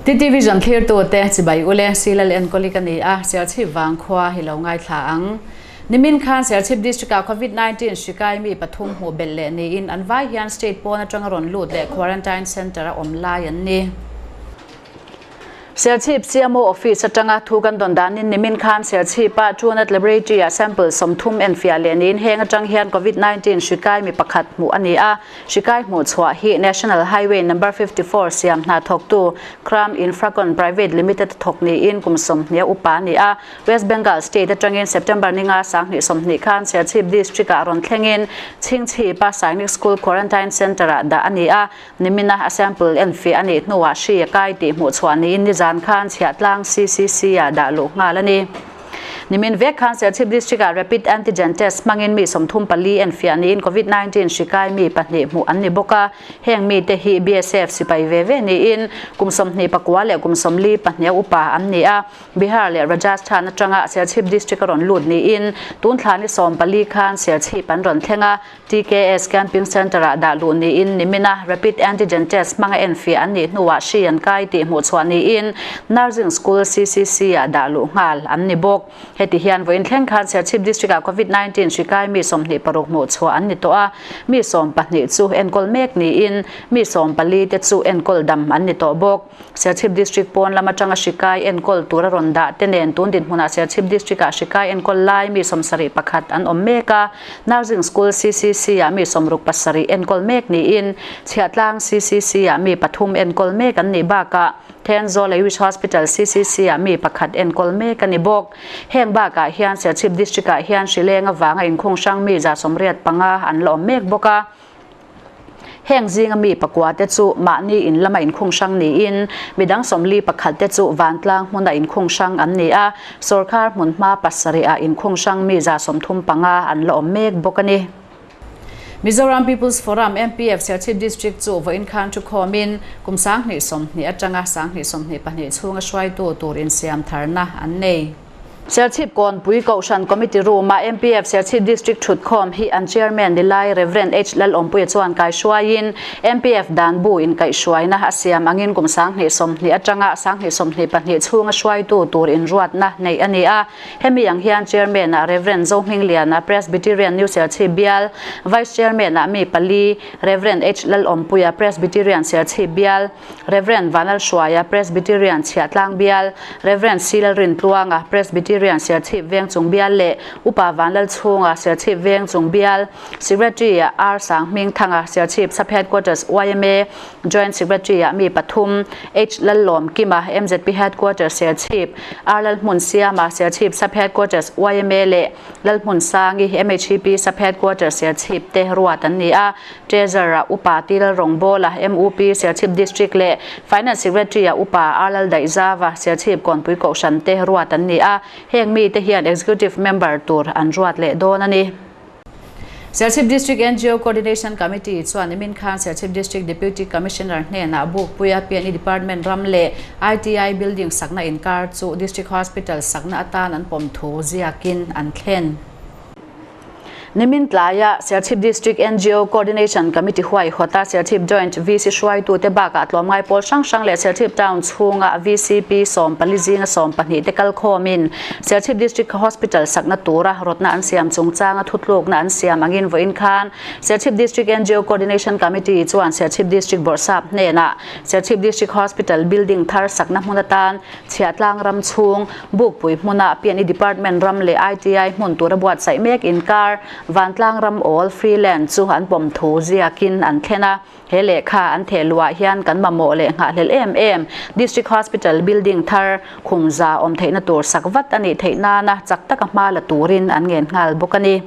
TT Vision thlirtute chibai ule Silal enkawli ka ni a, Serchhip vangkhua hi lo ngaithla ang. Nimin khan Serchhip District-ah Covid-19 hri kai mi pathum hmuh belh leh niin an vai hian state pawn atanga rawn lut leh quarantine centre-a awm lai an ni. Serchhip CMO Office atanga thu kan dawn danin nimin khan Serchhip-a Truenat Laboratory-ah sample 30 enfiah leh niin heng atang hian Covid-19 hri kai mi pakhat hmuh a ni a. Hri kai hmuh chhuah hi National Highway Number 54 siam hna thawktu Kram Infracon Private Limited thawk niin kum 20 upa a ni a. West Bengal State atangin September ninga 2020 khan Serchhip District-ah rawn thlengin Chhingchhip-a Sainik School Quarantine Centre-ah dah a ni a. Nimina a sample enfiah a nih hnuah hri a kai tih hmuh chhuah niin nizan khan Chhiahtlang CCC-ah dah luh nghal a ni. Nimin vek khan Serchhip District-ah Rapid Antigen Test hmangin mi 34 enfiah niin Covid-19 hri kai mi pahnih hmuh an ni bawk a. Heng mite hi BSF sipai ve ve niin kum 29 leh kum 42 upa an ni a. Bihar leh Rajasthan atanga Serchhip District a rawn lut niin tun thla ni 14 khan Serchhip an rawn thleng a. TKS Camping Centre-ah dah luh niin nimina Rapid Antigen Test hmanga enfiah an nih hnuah hri an kai tih hmuh chhuah niin Nursing School CCC-ah dah luh nghal an ni bawk. Heti hian vawiin thleng khan Serchhip District-ah Covid-19 hri kai mi 26 hmuh chhuah an ni tawh a, mi 12 chu enkawl mek niin mi 14 te chu enkawl dam an ni tawh bawk. Serchhip District pawn lam atanga hri kai enkawl tur a rawn dah te nen tun dinhmunah Serchhip District-ah hri kai enkawl lai mi 71 an awm mek a, Nursing School CCC-ah mi 67 enkawl mek niin Chhiahtlang CCC-ah mi pathum enkawl mek an nih bakah Thenzawl Ayush Hospital CCC-ah mi pakhat enkawl mek a ni bawk. Heng bakah hian Serchhip District-ah hian hri leng avanga inkhung hrang mi 85 an la awm mek bawk a. Heng zinga mi pakua te chu mahni in lama inkhung hrang niin midang 41 te chu vantlang hmuna inkhung hrang an ni a, sawrkar hmun hma pasarih ah inkhung hrang mi 35 an la awm mek bawk a ni. Mizoram People's Forum, MPF, Serchhip District chu vawiin khan thu khawmin kum 2020 atanga 2022 chhunga hruaitu tur insiam tharna an nei. Serchhip Kawnpui Kohhran Committee Room-a MPF Serchhip District thutkhawm hi an Chairman ni lai Rev. H. Lalawmpuia chuan kaihruaiin MPF dan bu inkaihhruaina a siam angin kum 2020 atanga 2022 chhunga hruaitu tur inruatna neih a ni a. Hemi ang hian Chairman-ah Rev. Zohmingliana Presbyterian New Serchhip Bial, Vice Chairman-ah mi pali Rev. H. Lalawmpuia Presbyterian Serchhip Bial, Rev. Vanlalhruaia, Presbyterian Chhiahtlang Bial, Rev. Silalrin Tluanga, Presbyterian Serchhip Vengchung Bial leh Upa Vanlalchhunga, Serchhip Vengchung Bial, Secretary ah R Sanghmingthanga, Serchhip Sub Headquarters yma Joint Secretary ah mi pathum, H Lallawm Kima, MZP Headquarters Serchhip, R Lalhmun Siama, Serchhip Sub Headquarters yma leh Lalhmun Sangi, MHEP Sub Headquarters Serchhip te ruat an ni a. Treasurer-a Upa T Lalrawngbawla, MUP, Serchhip District leh Finance Secretary-a Upa R Laldaihzava, Serchhip Kawnpui Kohhran te ruat an ni a, heng mite hian Executive Member tur an ruat leh dawn a ni. Serchhip District NGO Coordination Committee chuan nimin khan Serchhip District Deputy Commissioner hnenah Bukpuia PNE Department ram leh ITI Building sakna inkar chu District Hospital sakna atan an pawm thu ziakin an thlen. Nimin tlaia Serchhip District NGO Coordination Committee huaihawta Serchhip Joint VC hruaitute bakah tlawmngai pawl hrang hrang leh Serchhip Town chhunga VCP 14 zinga 12 te kalkhawmin Serchhip District Hospital sakna tura rawtna an siam chungchanga thutlukna an siam angin vawiin khan Serchhip District NGO Coordination Committee chuan Serchhip District Bawrhsap hnenah Serchhip District Hospital building thar sakna hmun atan Chhiahtlang ram chhung, Bukpui hmuna PNE Department ram leh ITI hmun tura buatsaih mek inkar Vantlang ram awl, free land, chu an pawm thu ziakin an thlen a. He lehkha an theh luah hian kan mamawh leh nghahhlelh em em District Hospital building thar khum za awm theihna tur sak vat a nih theih nana chak taka hma la turin an ngen nghal bawk a ni.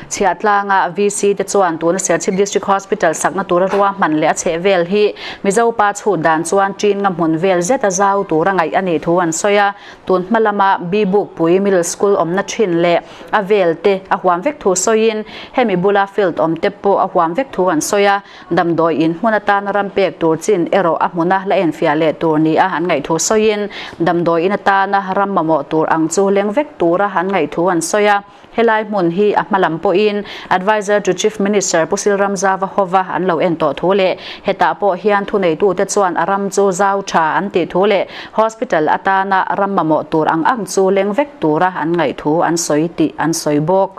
Chhiahtlanga VC te chuan tuna Serchhip District Hospital sakna tura ruahman leh a chheh vel hi Mizo pa chhut dan chuan ṭin nga hmun vel zet a zau tura ngaih a nih thu an sawi a. Tun hma lama Bibukpui Middle School awmna ṭhin leh a vel te a huam vek thu sawiin hemi bula field awm te pawh a huam vek thu an sawi a. Damdawi in hmun atana ram pek tur chin erawh a hmuna la enfiah leh tur nia an ngaih thu sawiin damdawi in atana ram mamawh tur ang chu leng vek tura an ngaih thu an sawi a. Helai hmun hi a hma lam. lam pawhin Adviser to Chief Minister Pu Silramzava hova an lo en tawh thu leh hetah pawh hian thuneitute chuan a ram chu zau tha an tih thu leh Hospital atana ram mamawh tur ang ang chu leng vek tura an ngaih thu an sawi tih an sawi bawk.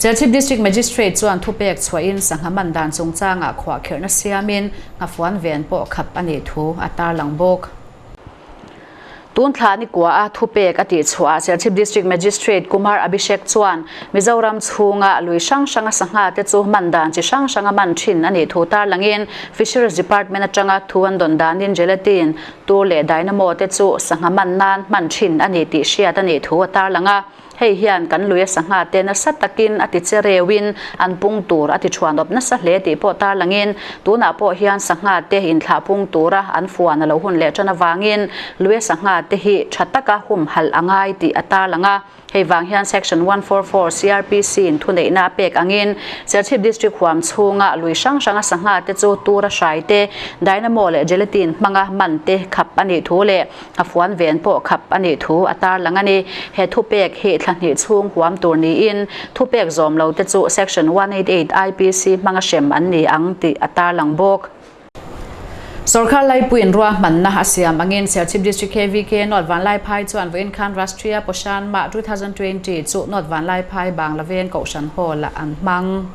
Serchhip District Magistrate chuan thupek chhuahin sangha man dan chungchangah khuahkhirhna siamin nghafuan ven pawh khap a nih thu a tarlang bawk. Tun thla ni kua a thupek a tih chhuah Serchhip District Magistrate Kumar Abhishek chuan Mizoram chhunga lui hrang hranga sangha te chu man dan chi hrang hranga man thin a nih thu tarlangin Fisheries Department atanga thu an dawn danin Gelatin, Tur leh Dynamo te chu sangha man nan hman thin a ni tih hriat a nih thu a tarlang a. Hei hian kan lui a sangha te nasa takin a ti che reuhin an pung tur a ti thuan awp nasa hle tih pawh tarlangin tunah pawh hian sangha te inthlah pung tura an fuan a lo hun leh tan avangin lui a sangha te hi tha taka humhalh a ngai tih a tarlang a. Hei vang hian Section 144 CrPC in thuneihna a pek angin Serchhip District huam chhunga lui hrang hranga sangha te chu tura hrai te, dynamo leh gelatin hmanga man te khap a nih thu leh A fuan ven pawh khap a nih thu a tarlang a ni. He thupek hi thla hnih chhung huam tur niin thupek zawm lo te chu Section 188 IPC hmanga hrem an ni ang tih a tarlang bawk. Sorkar Laipuiin ruahmanna a siam angin Serchhip District KVK North Vanlaiphai chuan vawiin khan Rashtriya Poshan Mah 2020 chu North Vanlaiphai Banglaven Kohhran Hall-ah an hmang.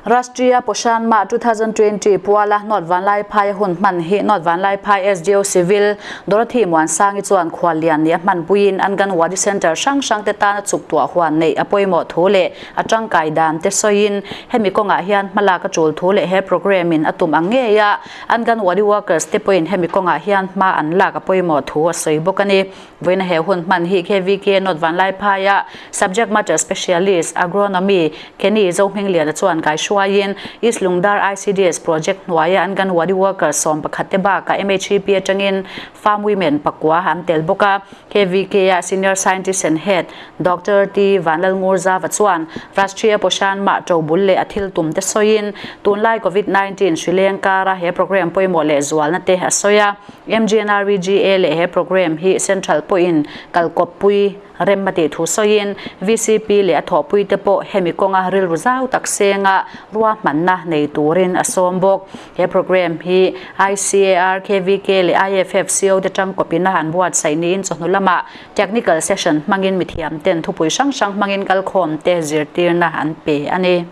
Rashtriya Poshan Mah 2020 puala North Vanlaiphai hun hman hi North Vanlaiphai SDO Civil Dorothy Muansangi chuan khuallian nih a hmanpuiin Anganwadi Centre hrang hrang te tana chuk tuah huan neih a pawimawh thu leh a tangkai dan te sawiin hemi kawngah hian hmalak a tul thu leh he programme in a tum ang ngei a Anganwadi workers te pawhin hemi kawngah hian hma an lak a pawimawh thu a sawi bawk a ni. Vawiina he hun hman hi KVK North Vanlaiphaia Subject Matter Specialist, Agronomy, Kenny Zohmingliana chuan kaihruaiin East Lungdar ICDS Project hnuaia Anganwadi Workers 11 te bakah MHEP atangin Farm Women pakua an tel bawk a. KVK-a Senior Scientist and Head, Doctor T. Vanlalngurzava chuan Rashtriya Poshan Mah ṭobul leh a thil tum te sawiin tunlai Covid 19 hri leng kara he programme pawimawh leh zualna te a sawi a. MGNREGA leh he programme hi Central pawhin kalkawppui rem a tih thu sawiin VCP leh a thawhpuite pawh hemi kawnga rilru zau tak senga ruahmanna nei turin a sawm bawk. He programme hi ICAR, KVK leh IFFCO te tangkawpina an buatsaih niin chawhnu lamah Technical Session hmangin mithiamten thupui hrang hrang hmangin kalkhawmte zirtirna an pe a ni.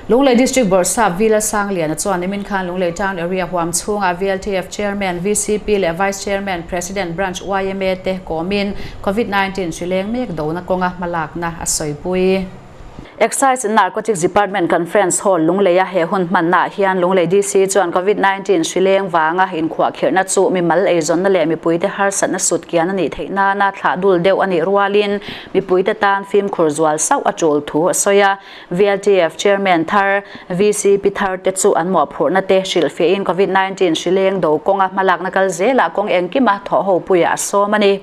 Lunglei District Bawrhsap Vila Sangliana chuan nimin khan Lunglei Town Area huam chhunga VLTF Chairman, VCP leh Vice Chairman, President Branch yma te kawmin Covid 19 hri leng mek dona kawnga hmalakna a sawipui. Excise and Narcotics Department Conference Hall Lungleia he hun hmannaah hian Lunglei DC chuan Covid 19 hri leng vanga inkhuahkhirhna chu mimal eizawnna leh mipuite harsatna sut kian a nih theih nana thlah dul deuh a nih rualin Mipuite tan fimkhur zual sauh a tul thu a sawi a. VLTF Chairman thar, VCP thar te chu an mawhphurhna te hrilhfiahin Covid 19 hri leng do kawnga hmalakna kal zelah kawng engkima thawh ho puiah a sawm a ni.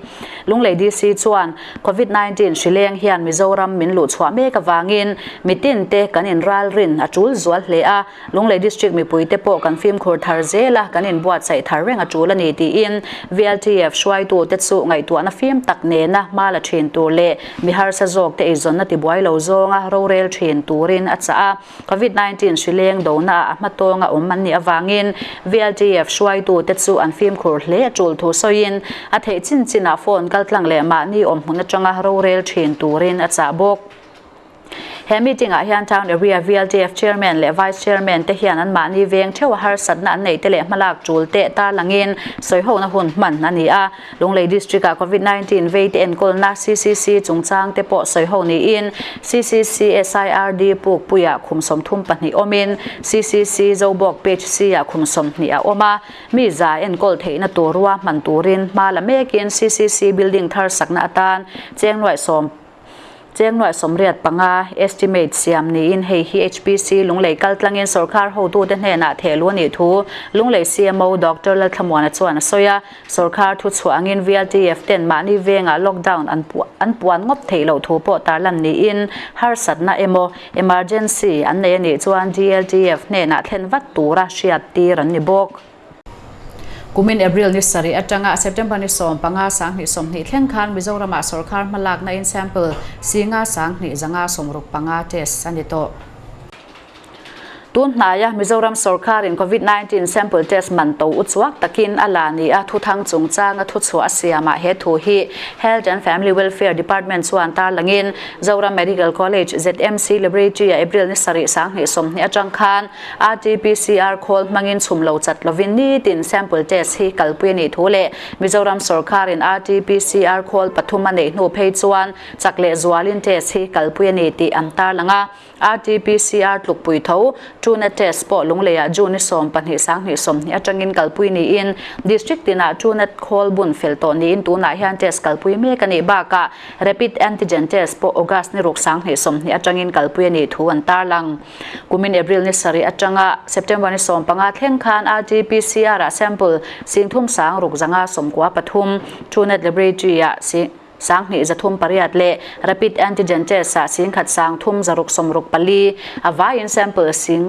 Lunglei DC chuan Covid 19 hri leng hian Mizoram min luhchhuah mek avangin mitin te kan inralrin a tul zual hle a. Lunglei District mipuite pawh kan fimkhur thar zel a, kan inbuatsaih thar reng a tul a ni tiin VLTF hruaitute chu ngaihtuahna fim tak nena hma la thin tur leh mi harsa zawkte eizawnna tibuai lo zawnga rorel thin turin a chah a. Covid 19 hri leng donaah a hmatawnga awm an nih avangin VLTF hruaitute chu an fimkhur hle a tul thu sawiin a theih chin chinah phone kaltlang leh mahni awmhmun atanga rorel thin turin a chah bawk. He meeting ah hian Town Area VLTF Chairman leh Vice Chairman te hian anmahni veng theuh a harsatna an neih te leh hmalak tul teh tarlangin sawihona hun hman a ni a. Lunglei District ah Covid 19 vei te enkawlna CCC chungchang te pawh sawiho niin CCC SIRD Pukpuiah khum 32 awmin CCC Zobawk PHC ah khum 20 a awm a. Mi za enkawl theihna tur ruahman turin hma la mekin CCC building thar sakna atan cheng nuaih sawm Cheng nuaih 85 estimate siam niin hei hi HPC Lunglei kaltlangin sorkar hotute hnenah thehlu a nih thu Lunglei CMO Doctor Lalthlamuana chuan a sawi a. Sorkar thu chhuah angin VLTF ten mahni vengah lockdown an an puan ngawt theih loh thu pawh tarlan niin harsatna emaw emergency an nei a nih chuan DLTF hnenah thlen vat tura hriat tir an ni bawk. Kumin April ni sarih atanga September ni 15 2020 thleng khan Mizoramah sawrkar hmalakna in sample singa 20 zanga 65 test a ni tawh. Tun hnaia Mizoram sawrkarin Covid 19 sample test man to uchuak takin a la ni a thuthang chungchanga thuchhuah a siamah he thu hi Health and Family Welfare Department chuan tarlangin Zoram Medical College, ZMC, Laboratory-a April ni sarih 2020 atang khan RT-PCR khawl hmangin chhum lo chat lovin nitin sample test hi kalpui a nih thu leh Mizoram sawrkarin RT-PCR khawl pathum a neih hnu phei chuan chak leh zualin test hi kalpui a ni tih an tarlang a. RT-PCR tlukpui tho Truenat test pawh Lungleiah June ni 12 2020 atangin kalpui niin District tinah Truenat khawl bun fel tawh niin tunah hian test kalpui mek a nih bakah Rapid Antigen test pawh August ni ruk 2020 atangin kalpui a nih thu an tarlang. Kumin April ni sarih atanga September ni 15 thleng khan RT-PCR ah sample 30 6 zanga 93 Truenat Laboratory-ah 2308 leh Rapid Antigen Test ah 10 3 664 a vaiin sample 5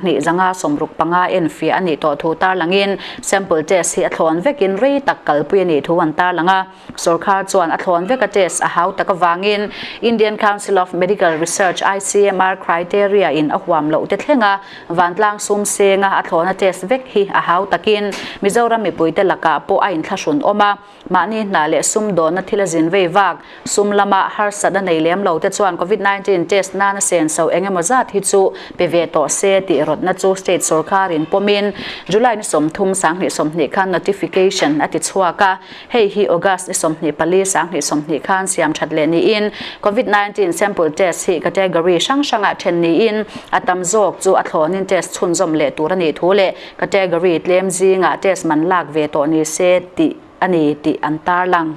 2 zanga 65 enfiah a nih tawh thu tarlangin sample test hi a thlawn vekin rei tak kalpui a nih thu an tarlang a. Sawrkar chuan a thlawn veka test a hau tak avangin Indian Council of Medical Research, ICMR, criteria in a huam loh te thlenga vantlang sum senga a thlawna test vek hi a hau takin Mizoram mipuite lakah pawh a inthlahrun awm a. Mahni hna leh sum dawnna thil a zin vei vak. Sum lama harsatna nei lem lo te chuan Covid 19 test nana senso eng emaw zat hi chu pe ve tawh se tih rawtna chu state sawrkarin pawmin July ni 30 2020 khan notification a ti chhuak a. Hei hi August ni 24 2020 khan siam that leh niin Covid 19 sample test hi category hrang hrangah then niin a tam zawk chu a thlawnin test chhunzawm leh tur a nih thu leh category tlem zingah test man lak ve tawh ni se tih a ni tih an tarlang.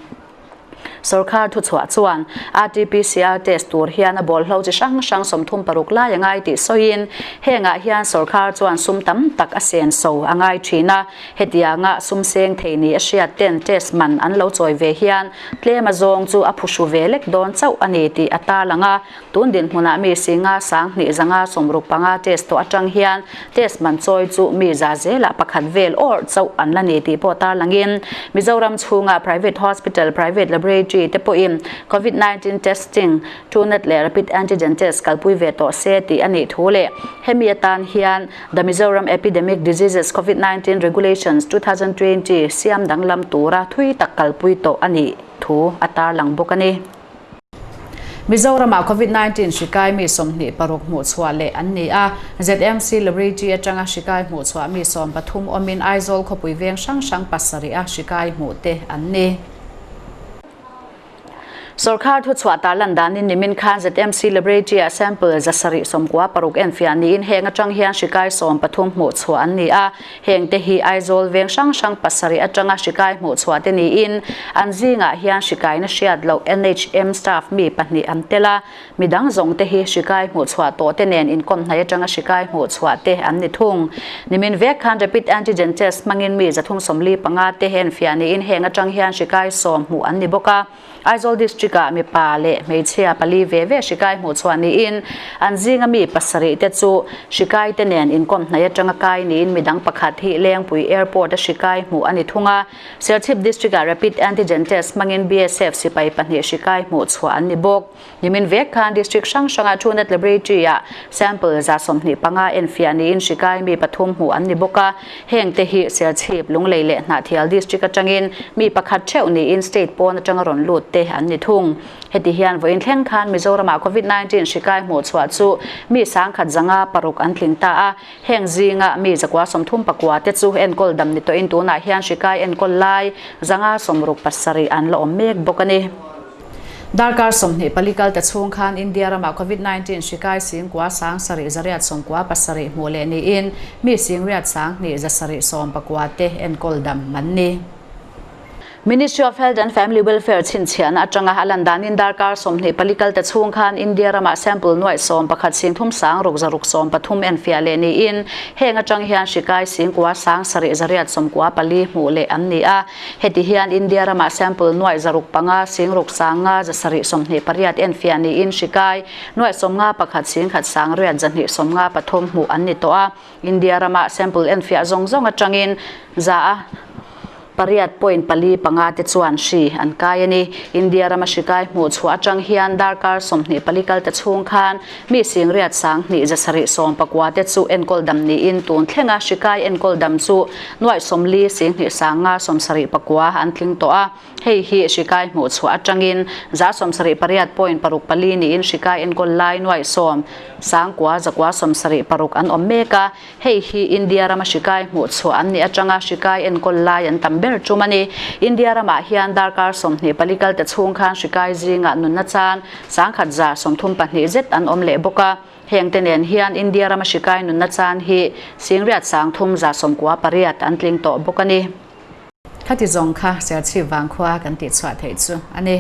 Sawrkar thuchhuah chuan RT-PCR test tur hian a bawlhlo chi hrang hrang 36 lai a ngai tih sawiin hengah hian sawrkar chuan sum tam tak a sen so a ngai thin a. Hetianga sum seng thei ni a hriat ten test man an lo chawi ve hian tlem a zawng chu a phuhru ve lek dawn chauh a ni tih a tarlang a. Tun dinhmunah mi singa 2 zanga 65 test tawh atang hian test man chawi chu mi za zelah pakhat vel awrh chauh an la ni tih pawh tarlangin Mizoram chhunga private hospital, private laboratory te pawhin Covid 19 testing, Truenat leh Rapid Antigen test kalpui ve tawh se tih a nih thu leh hemi atan hian The Mizoram Epidemic Diseases Covid 19 Regulations 2020 siam danglam tura thui tak kalpui tawh a nih thu a tarlang bawk a ni. Mizoramah Covid 19 hri kai mi 26 hmuh chhuah leh an ni a. ZMC Laboratory atanga hri kai hmuh chhuah mi 13 awmin Aizawl khawpui veng hrang hrang pasarih a hri kai hmuh te an ni. Sawrkar thuchhuah tarlan danin nimin khan ZMC Laboratory-ah sample 796 enfiah niin heng atang hian hri kai 13 hmuh chhuah an ni a. Heng te hi Aizawl veng hrang hrang pasarih atanga hri kai hmuh chhuah te niin an zingah hian hri kaina hriat loh NHM staff mi pahnih an tel a. Midang zawng te hi hri kai hmuh chhuah tawh te nen inkawm hnai atanga hri kai hmuh chhuah te an ni thung. Nimin vek khan rapid antigen test hmangin mi 345 te enfiah niin heng atang hian hri kai 10 hmuh an ni bawk a. Aizawl District-ah mipa leh hmeichhia pali ve ve hri kai hmuh chhuah niin an zinga mi pasarih te chu hri kai te nen inkawm hnai atanga kai niin midang pakhat hi Lengpui Airport-a hri kai hmuh a ni thung a. Serchhip District-ah rapid antigen test hmangin BSF sipai pahnih hri kai hmuh chhuah an ni bawk. Nimin vek khan District hrang hrangah Truenat Laboratory-ah sample 25 enfiah niin hri kai mi pathum hmuh an ni bawk a. Heng te hi Serchhip, Lunglei leh Hnahthial District atangin mi pakhat theuh niin state pawn atanga rawn lut te an ni thung. Heti hian vawiin thleng khan Mizoramah Covid 19 hri kai hmuh chhuah chu mi 100 zanga paruk an tling ta a. Heng zinga mi 139 te chu enkawl dam ni tawhin tunah hian hri kai enkawl lai zanga 67 an la awm mek bawk a ni. Darkar 24 kal ta chhung khan India ramah Covid 19 hri kai singkua 7 riat 97 hmuh leh niin mi sing riat 2 719 te enkawl dam an ni. Ministry of Health and Family Welfare chhinchhiahna atanga a lan danin darkar 24 kal ta chhung khan India ramah sample nuai 11 sing thum sang ruk zaruk 13 enfiah leh niin heng atang hian hri kai singkua 7 riat 94 hmuh leh an ni a. Heti hian India ramah sample nuai 605 sing ruk 5 728 enfiah niin hri kai nuai 51 sing khat sang riat 253 hmuh an ni tawh a. India ramah sample enfiah zawng zawng atangin za a. Pariat point pali panga te chuan hri an kai a ni. India rama hri kai hmuh chhuah atang hian darkar 24 kal ta chhung khan mi singriat 2000 719 te chu enkawl dam niin tun thlenga hri kai enkawl dam chu nuaih 40 20 sanga 79 an tling tawh a. Hei hi hri kai hmuh chhuah atangin 78 point paruk pali niin hri kai enkawl lai nuaih 10 sangkua zakua 76 an awm mek a. Hei hi India rama hri kai hmuh chhuah an nih atanga hri kai enkawl lai an tam ber tum a ni. India ramah hian darkar 24 kal te chhung khan hri kai zingah nunna chan 1132 zet an awm leh bawk a. Heng te nen hian India rama hri kai nunna chan hi singriat 3398 an tling tawh bawk a ni. Khati zawng kha Serchhip vangkhua kan tihchhuah theih chu a ni.